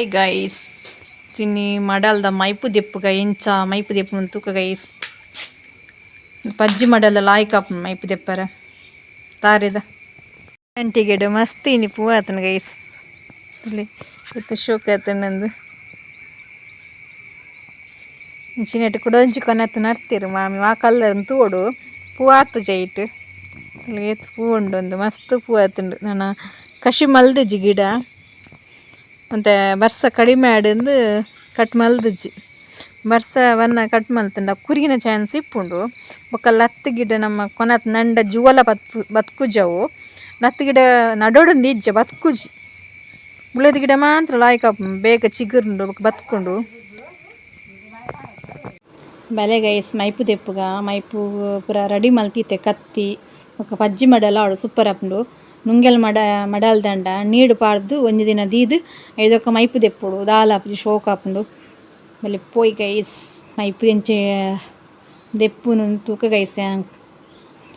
Hi guys, ತಿನ್ನಿ ಮಡಲ್ದ ಮೈಪು ದೆಪ್ಪುಗ ಎಂಚ ಮೈಪು ದೆಪ್ಪು ತೂಕ ಗೈಸ್. ಪಜ್ಜಿ ಮಡಲ್ದ ಲಾಯ್ಕ್ ಆಪುಂಡು ಮೈಪು ದೆಪ್ಪರ ತಾರಿದ ಅಂಟಿಗೆಡು ಮಸ್ತ್ ಇನಿ ಪೂ ಆತನ ಗೈಸ್. ಇಲ್ಲಿ ಇತ್ತೆ ಶೋಕ್ ಆತನಂದು ಇಂಚಿನೆಟ್ ಕುಡೊಂಜಿ ಕೊನತ್ ನಡ್ತಿರು ಮಾಮಿ ವಾ ಕಲ್ಲರ್ ತೂಡು ಪೂ ಆತು ಜೈಟ್ ಏತ್ ಪೂ ಉಂಡು ಒಂದು ಮಸ್ತ್ ಪೂ ಆತುಂಡು. ನನ ಕಷಿ ಮಲ್ದಿಜಿ ಗಿಡ ಒಂತೆ ಬರ್ಸ ಕಡಿಮೆ ಆಡಿಂದು ಕಟ್ ಮಲ್ದಿಜಿ. ಬರ್ಸ ವನ್ನ ಕಟ್ ಮಲ್ತುಂಡ ಕುರಿನ ಚಾನ್ಸ್ ಇಪ್ಪುಂಡು. ಬೊಕ್ಕ ಲತ್ತ್ ಗಿಡ ನಮ್ಮ ಕೊನತ್ ನಂಡ ಜುವಲ ಬತ್ಕು ಬತ್ಕುಜವು ಲತ್ತ್ ಗಿಡ ನಡೋಡುಂದು ಇಜ್ಜ ಬತ್ಕುಜಿ. ಬುಳೆದ ಗಿಡ ಮಾತ್ರ ಲಾಯ್ಕ್ ಬೇಗ ಚಿಗುರುಂಡು ಬೊಕ್ಕ ಬತ್ಕುಂಡು. ಬಲೆ ಗೈಸ್ ಮೈಪು ದೆಪ್ಪುಗ ಮೈಪು ಪೂರ ರೆಡಿ ಮಲ್ತಿತ್ತೆ ಕತ್ತಿ ಬೊಕ್ಕ ಪಜ್ಜಿ ಮಡಲ ಆವಡ್ ಸೂಪರ್ ಆಪುಂಡು. ನುಂಗೆಲ್ ಮಡ ಮಡಲ್ ದಂಡ ನೀರು ಪಾಡ್ದು ಒಂಜಿ ದಿನ ದೀದ್ ಐದೊಕ್ಕ ಮೈಪು ದೆಪ್ಪೊಡು ದಾಲ ಆಪುಜಿ ಶೋಕ್ ಆಪುಂಡು. ಬಲೆ ಪೋಯಿ ಗೈಸ್ ಮೈಪು ಎಂಚ ದೆಪ್ಪುನು ತೂಕ ಗೈಸ್.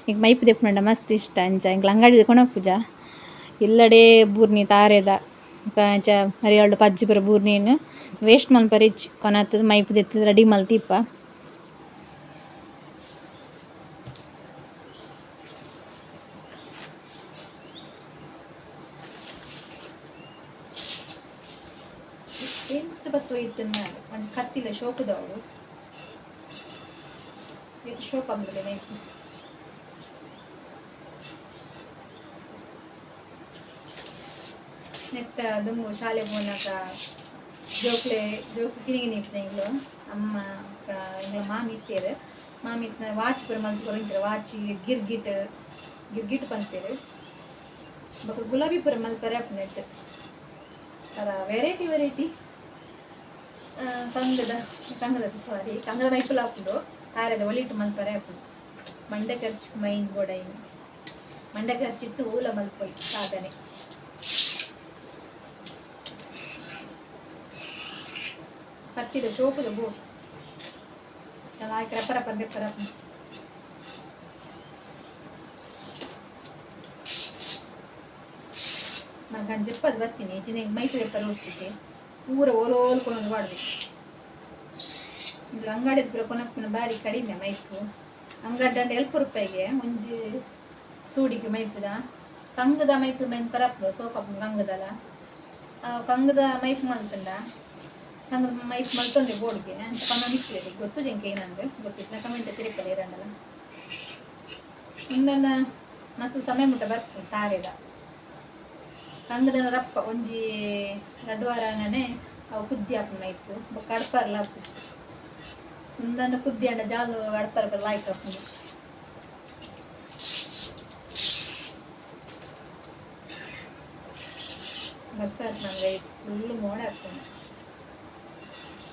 ಎಂಕ್ ಮೈಪು ದೆಪ್ಪುನಂಡ ಮಸ್ತ್ ಇಷ್ಟ ಅಂಚ ಎಂಕ್ಲ ಅಂಗಡಿ ಕೊನಪುಜ ಇಲ್ಲಡೆ ಬೂರ್ನಿ ತಾರೆದ ಅಂಚ ಮರಿಯಾಲ್ಡ್ ಪಜ್ಜಿ ಪೂರ ಬೂರ್ನಿನ್ ವೇಸ್ಟ್ ಮನ್ಪರೆ ಇಜ್ಜಿ ಕೊನತ್ತುದು ಮೈಪು ದೆತ್ತುದು ರೆಡಿ ಮಲ್ತಿಪ್ಪ. ಎಂಚ ಬತ್ತೊಯ್ತುಂದು ಒಂಜಿ ಕತ್ತಿಲ ಶೋಕುದವಡು ಏತ್ ಶೋಕು ಆಪುಂಡು ಮೈಪು. ನೆತ್ತ ದುಂಬು ಶಾಲೆ ಪೋನಗ ಜೋಕ್ಲೆ ಜೋಕು ಕಿನ್ನಿ ಇತ್ತಿನ ಎಂಕ್ಲು ಅಮ್ಮ ಬೊಕ್ಕ ಎಂಕ್ಲ ಮಾಮಿ ಇತ್ತೆರ್. ಮಾಮಿ ಇತ್ತಿನ ವಾಚ್ ಪೂರ ಮಲ್ತ್ ಕೊರೊಂದಿತ್ತೆರ್. ವಾಚ್ ಗಿರ್ಗಿಟ್ ಗಿರ್ಗಿಟ್ ಪನ್ಪೆರ್. ಬೊಕ್ಕ ಗುಲಾಬಿ ಪೂರ ಮಲ್ಪರೆ ಆಪುಂಡು ನೆಟ್ಟ್ ಪರ ವೆರೈಟಿ ವೆರೈಟಿ. ಕಂಗದ ಕಂಗದ ಸಾರಿ ಕಂಗದ ಮೈಪುಲ ಆಪುಂಡು. ತಾರೆದ ಒಲಿಟ್ ಮಲ್ಪರೆ ಆಪುಂಡು. ಮಂಡೆ ಖರ್ಚು ಮೈನ್ ಬೋಡಾಯಿನಿ ಮಂಡೆ ಖರ್ಚಿತ್ತು ಊಲ ಮಲ್ಪೊಲಿ ಸಾಧನೆ. ಕತ್ತಿದ ಶೋಕುದ ಬೋಡು ಲಾಯ್ಕ್ ರಪ್ಪ ರಪ್ಪ ದೆಪ್ಪರೆ ಆಪುಂಡು. ನಂಗೆ ಜೆಪ್ಪದು ಬತ್ತೀನಿ ಇಜ್ಜಿಂಡ ಎಂಕ್ ಮೈಪು ದೆಪ್ಪರೆ ಗೊತ್ತಿಜ್ಜಿ ಪೂರ ಓಲು ಓಲು ಕೊನೊಂದು ಪಾಡ್ಬೇಕು. ಅಂಗಡಿದ ಪೂರ ಕೊನಪ್ಪುನ ಬಾರಿ ಕಡಿಮೆ ಮೈಪು. ಅಂಗಡಿ ಎಲ್ಪ ರೂಪಾಯಿಗೆ ಒಂಜಿ ಸೂಡಿಗೆ ಮೈಪುದ ಕಂಗದ ಮೈಪು ಮೈನ್ ಪರಪ್ಪು ಸೋಕಪ್ಪು ಕಂಗದಲ ಕಂಗದ ಮೈಪು ಮಲ್ತುಂಡ ಕಂಗದ ಮೈಪು ಮಲ್ತೊಂದೆ ಬೋರ್ಡ್ಗೆ ಅಂಚ ಪನೊಂದಿಪ್ಪುಲೆರ್ ಗೊತ್ತುಜಿ ಎಂಕ್ ಏನಂದ್ ಗೊತ್ತಿತ್ತ್ಂಡ ಕಮೆಂಟ್ ತೆರಿಪಲೆ ಇರಂಡಲ. ಉಂದನ್ನ ಮಸ್ತ್ ಸಮಯ ಮುಟ್ಟ ಬರ್ಪುಂಡು ತಾರೆದ ಕಂಗದನ ರಪ್ಪ ಒಂಜಿ ರಡ್ಡ್ ವಾರ ಆಂಡನೆ ಅವು ಕುದ್ದಿ ಆಪುಂಡು ಮೈಪು ಬೊಕ್ಕ ಅಡ್ಪರ್ಲ ಆಪುಜಿ. ಉಂದಂಡ ಕುದ್ದಿ ಆಂಡ ಜಾಲು ಅಡ್ಪರ ಪೂರ ಲಾಯ್ಕ್ ಆಪುಂಡು. ಬರ್ಸ ಆತ್ಂಡ್ ಗೈಸ್ ಫುಲ್ ಮೋಡ ಆಪುಂಡು.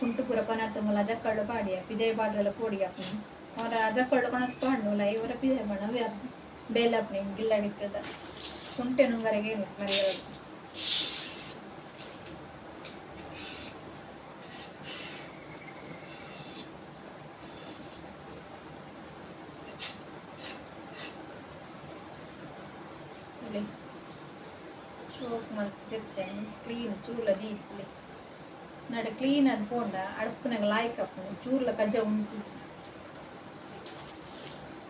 ಕುಂಟು ಪೂರ ಕೊನತ್ತು ಮೂಲ ಅಜಕ್ಕಳ್ಳು ಪಾಡಿಯ ಪಿದಯಿ ಪಾಡ್ರೆಲ ಪೋಡಿಗೆ ಆಪುಂಡು. ಒರ ಅಜಕ್ಕಳ್ಳು ಕೊನತ್ ಪಾಡ್ಂಡ ಉಲಾಯಿ ಒರ ಪಿದಯಿ ಪಾಡ್ಂಡ ಅವ್ವೆ ಬೇಲೆ ಆಪುಂಡು ಎಂಕ್ ಇಲ್ಲಡ್ ಇತ್ತುಂಡ ಕುಂಟೆ ನುಂಗರೆಗ್ ಏನುಜಿ ಮರಿಯಲಡ್. ತೂಲೆ ಶೋಕ್ ಮಲ್ತ್ ದೆತ್ತೆನ್ ಕ್ಲೀನ್ ಚೂರ್ಲ ದೀದ್ ನಡ ಕ್ಲೀನ್ ಆದ್ ಪೋಂಡ ಅಡ್ಪುನಗ ಲಾಯ್ಕ್ ಆಪುಂಡು ಚೂರ್ಲ ಕಜ್ಜ ಉಂತುಜಿ.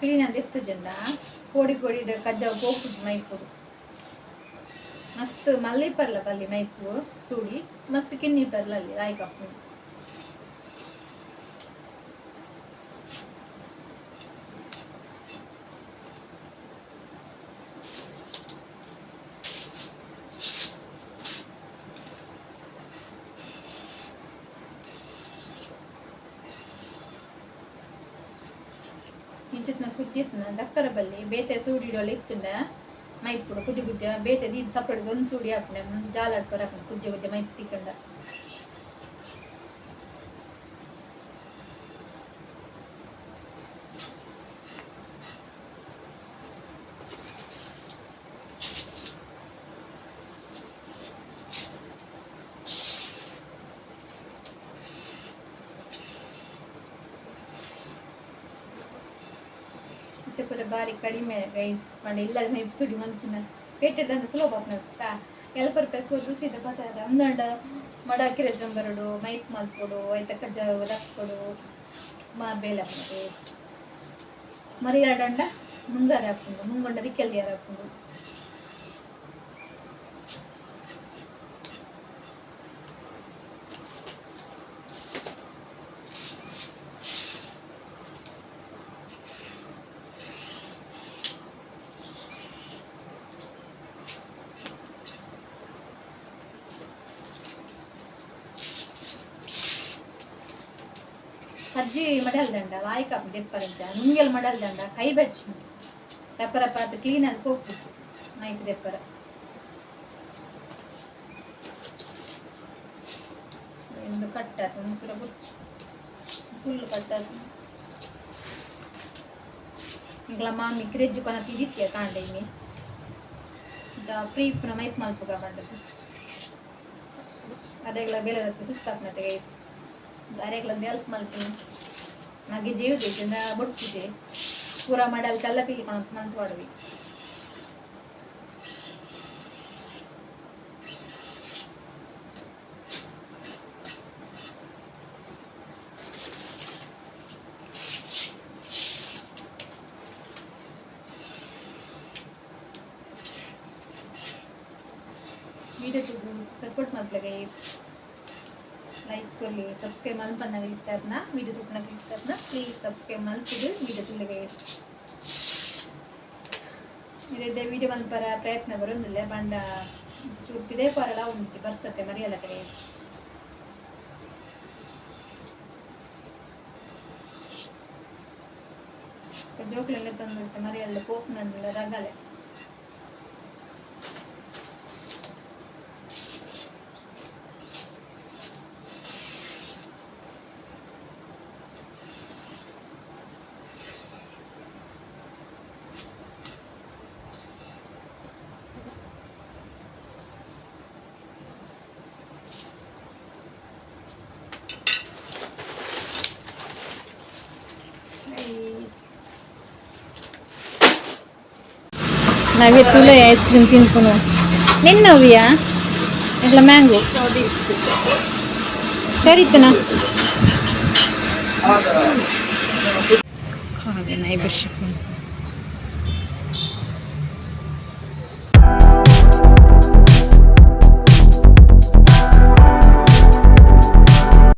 ಕ್ಲೀನ್ ಆದ್ ದೆತ್ತುಜೆಂಡ ಪೋಡಿ ಪೋಡಿಡ್ ಕಜ್ಜ ಪೋಪುಜಿ ಮೈಪುಡು. ಮಸ್ತ್ ಮಲ್ಲೆ ಇಪ್ಪರ್ಲ ಬಲ್ಲಿ ಮೈಪು ಸೂಡಿ ಮಸ್ತ್ ಕಿನ್ನಿ ಇಪ್ಪರ್ಲ ಅಲ್ಲಿ ಲಾಯ್ಕ್ ಆಪುಂಡು. ಇಂಚಿತ್ತಿನ ಕುದ್ದಿ ಇತ್ತ್ಂಡ ದಕ್ಕರ ಬಲ್ಲಿ ಬೇತೆ ಸೂಡಿಡೊಲ ಇತ್ತ್ಂಡ ಮೈಪುಡು ಕುದ್ದಿ ಕುದ್ದಿ ಬೇತೆ ದೀದ್ ಸಪರೇಟ್ ಒಂಜಿ ಸೂಡಿ ಆಪುಂಡು ಜಾಲ್ ಆಡ್ಪೆರೆ ಆಪುಂಡು ಕುದ್ದೆ ಕುದ್ದೆ ಮೈಪು ತಿಕ್ಕುಂಡ. ಇತ್ತೆ ಪೂರ ಬಾರಿ ಕಡಿಮೆ ಗೈಸ್ ಪಂಡ ಇಲ್ಲಡ್ ಮೈಪು ಸುಡಿ ಮನ್ಪುನ ಪೇಟೆಡ್ ದಾಂತೆ ಸುಲಭ ಆಪುಂಡು ಅತ್ತ ಎಲ್ಪ ರೂಪಾಯಿ ಕೊರ್ದು ಸೀದಾ ಪತ್ತಾರ ಅಂದಂಡ ಮಡಾಕಿರೆ ಜೊಂಬರಡು ಮೈಪ್ ಮಲ್ಪೊಡು ಐತ ಕಜ್ಜಾವು ದಕ್ಕೊಡು ಸುಮಾರು ಬೇಲೆ ಆಪುಂಡು ಮರಿಯಾಡಂಡ ಮುಂಗಾರ ಹಾಕೊಂಡು ಮುಂಗೊಂಡ ದಿಕ್ಕೆಲ್ ಯಾರು ಹಾಕೊಂಡು. ಅಜ್ಜಿ ಮಡಲ್ದಂಡ ವಾಯ್ ಕಾಪು ದೆಪ್ಪರಿಂಚ ನುಂಗೆಲ್ ಮಡಲ್ದಂಡ ಕೈ ಬಚ್ಚು ರಪ್ಪ ರಪ್ಪ ಅದು ಕ್ಲೀನ್ ಆಗಿ ಪೋಪುಜಿ ಮೈಪ್ ದೆಪ್ಪರ. ಒಂದು ಕಟ್ಟಾತು ಒಂದು ಪೂರ ಬುಚ್ಚಿ ಫುಲ್ ಕಟ್ಟಾತು. ಇಂಕ್ಲ ಮಾಮಿ ಕ್ರೆಜ್ ಕೊನ ತಿದಿತ್ಯ ಕಾಂಡೆ ಇಮಿ ಫ್ರೀ ಪುನ ಮೈಪ್ ಮಲ್ಪುಗ ಪಂಡದು ಅದೇಗ್ಲ ಬೇರೆ ಸುಸ್ತಾಪನತೆ ಗೈಸ್. ಅರೆಗ್ಲ ಹೆಲ್ಪ್ ಮಲ್ಪಿ ಮಗೆ ಜೀವ ದೇಶದ ಬೊಟ್ಟಿದೆ ಪೂರ ಮಾಡಲ್ ಕಲ್ಲ ಪೀಲಿ ಕೊಣ ಮಂತ್ ವಾಡವಿ. ವಿಡಿಯೋ ಸಪೋರ್ಟ್ ಮಲ್ಪಲೆ ಗೈಸ್. ಲೈಕ್ ಕೊರ್ಲಿ, ಸಬ್ಸ್ಕ್ರೈಬ್ ಮಲ್ಪನ್ನ ಇರ್ತಾರನ ವಿಡಿಯೋ ತುಪ್ಪನ ಇರ್ತಾರನ ಪ್ಲೀಸ್ ಸಬ್ಸ್ಕ್ರೈಬ್ ಮಲ್ಪಿದು ವಿಡಿಯೋ ತುಲೆ ಗೈಸ್. ಇರೆಡ್ಡೆ ವಿಡಿಯೋ ಮಲ್ಪರ ಪ್ರಯತ್ನ ಬರೋದಿಲ್ಲ ಬಂಡ ಚೂರು ಪಿದೆ ಪರಲ ಉಂಟು ಬರ್ಸತ್ತೆ ಮರಿಯಲ್ಲ ಗೈಸ್. ಜೋಕ್ಲೆಲ್ಲ ತಂದಿರುತ್ತೆ ಮರಿಯಲ್ಲ ಪೋಪ್ನಲ್ಲ ರಗಲೆ. ನಾವೇ ತುಲೆ ಐಸ್ ಕ್ರೀಮ್ ತಿನ್ಕೊಂಡು ನಿನ್ನವಿಯಾ ಇట్లా ಮ್ಯಾಂಗೋ ಸರಿತನಾ ಕಾವೆ.